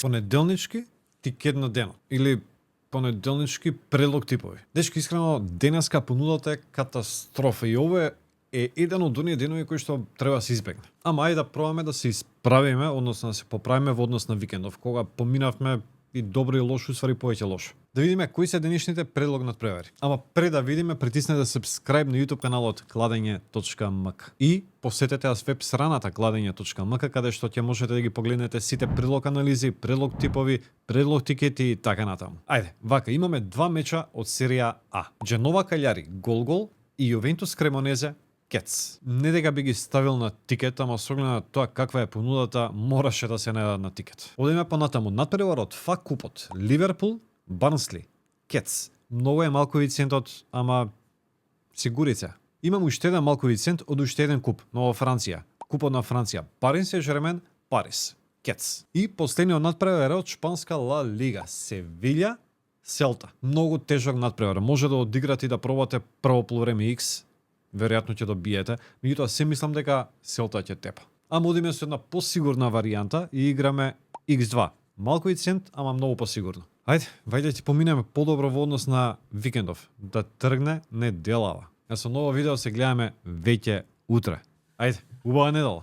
Понеделнички тикет на денот или понеделнички предлог типови. Дечки, искрено, денеска понудата е катастрофа и ова е еден од оние денови кои што треба да се избегне. Ама ајде да пробаме да се исправиме, односно да се поправиме во однос на викендов, кога поминавме и добро и лошо, ствари повеќе лошо. Да видиме кои се денешните предлог надпревари. Ама пред да видиме, притиснете subscribe на YouTube каналот Кладење.мк и посетете нас веб страната Кладење.мк, каде што ќе можете да ги погледнете сите предлог анализи, предлог типови, предлог тикети и така натаму. Ајде, вака имаме два меча од серија А. Дженова Калјари гол и Јувентус Кремонезе Кец. Не дека би ги ставил на тикет, ама со оглед на тоа каква е понудата, мораше да се најдат на тикет. Одиме понатаму, надпреварот ФА купот Ливерпул Барнсли Кец. Многу е малку коефициентот, ама сигурица. Имам уште еден малку коефициент од уште еден куп, но во Франција. Купот на Франција. Парис Сен-Жермен Парис Кец. И последниот надпревар од шпанска Ла Лига Севилја Селта. Многу тежок надпревар. Може да одиграте и да пробате прво полувреме X. Веројатно ќе добиете, меѓутоа се мислам дека Селта ќе тепа. Ама одиме со една посигурна варијанта и играме X2. Малку коефициент, ама многу посигурно. Ајде ти поминеме подобро во однос на викендов. Да тргне неделава. А со ново видео се гледаме веќе утре. Ајде, убава недела.